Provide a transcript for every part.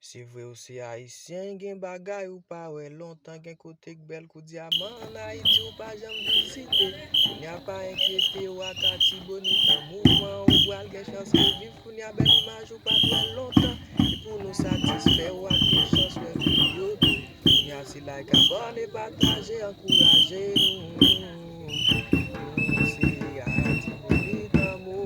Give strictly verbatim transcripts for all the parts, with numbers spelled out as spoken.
Se vre ou se ayisyen, gen bagay ou pa wè lontan, gen kote k bèl kou dyaman ann Ayiti ou pa janm vizite. Kounye a pa enkyete w ak Atibonit, nan mouvman ou pral gen chans reviv. Kounye a bèl imaj ou pa t wè lontan. E pou nou satisfè w ap gen chans wè videyo tou. Kounye a se like, abòne, pataje, ankouraje nou. Nou se Atibonit anmou.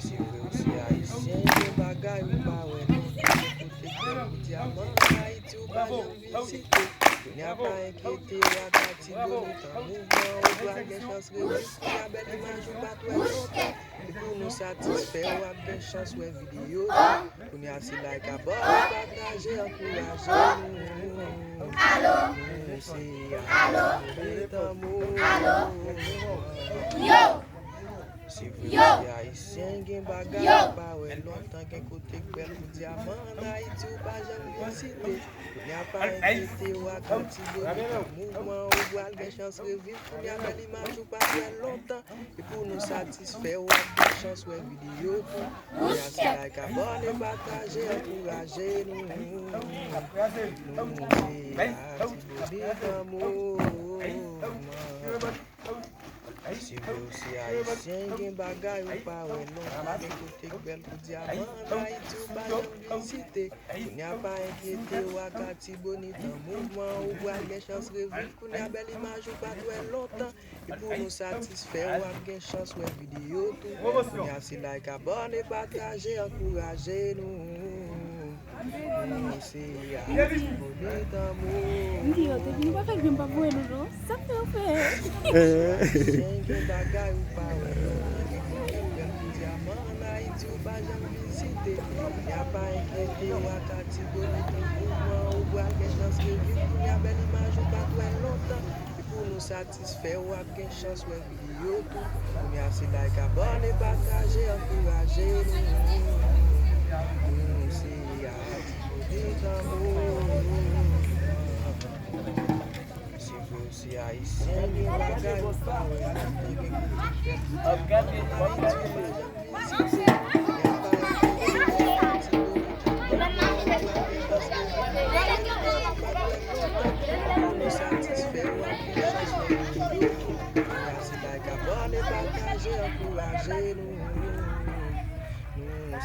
Se vre ou se ayisyen, gen bagay ou pa wè lontan, gen kote k bèl kou dyaman ann Ayiti ou pa janm vizite. Kounye a pa enkyete w ak Atibonit, mouvman ou pral gen chans reviv. Kounye a bèl imaj ou pa t wè lontan. E pou nou satisfè w ap gen chans wè videyo tou. Kounye a se like, abòne, pataje, ankouraje nou. Nou se Atibonit anmou. Se vre ou se ayisyen, gen bagay ou pa wè lontan, gen kote k bèl kou dyaman ann Ayiti ou pa janm vizite. Kounye a pa enkyete w ak Atibonit, mouvman ou pral gen chans reviv. Kounye a bèl imaj ou pa t wè lontan. E pou nou satisfè w ap gen chans wè videyo tou. Kounye a se like, abòne, pataje, ankouraje nou. Nou se Atibonit anmou. Se vre ou se ayisyen, gen bagay ou pa wè lontan, gen kote k bèl kou dyaman ann Ayiti ou pa janm vizite. Kounye a pa enkyete w ak Atibonit, mouvman ou pral gen chans reviv. Kounye a bèl imaj ou pa t wè lontan. E pou nou satisfè w ap gen chans wè videyo tou. Kounye a se like, abòne, pataje, ankouraje nou. Nou se Atibonit anmou. M di yo, depi nou pa fè grenn pa voye nou non. Sa k fè yo fè? Ayisyen, gen bagay ou pa wè lontan, gen kote k bèl kou dyaman ann Ayiti ou pa janm vizite. Kounye a pa enkyete w ak Atibonit, mouvman ou pral gen chans reviv. Kounye a bèl imaj ou pa t wè lontan. E pou nou satisfè w ap gen chans wè videyo tou. Kounye a se like, abòne, pataje, ankouraje nou. Nou se Atibonit anmou. Se vre ou se ayisyen, gen bagay ou pa wè lontan, gen kote k bèl kou dyaman ann Ayiti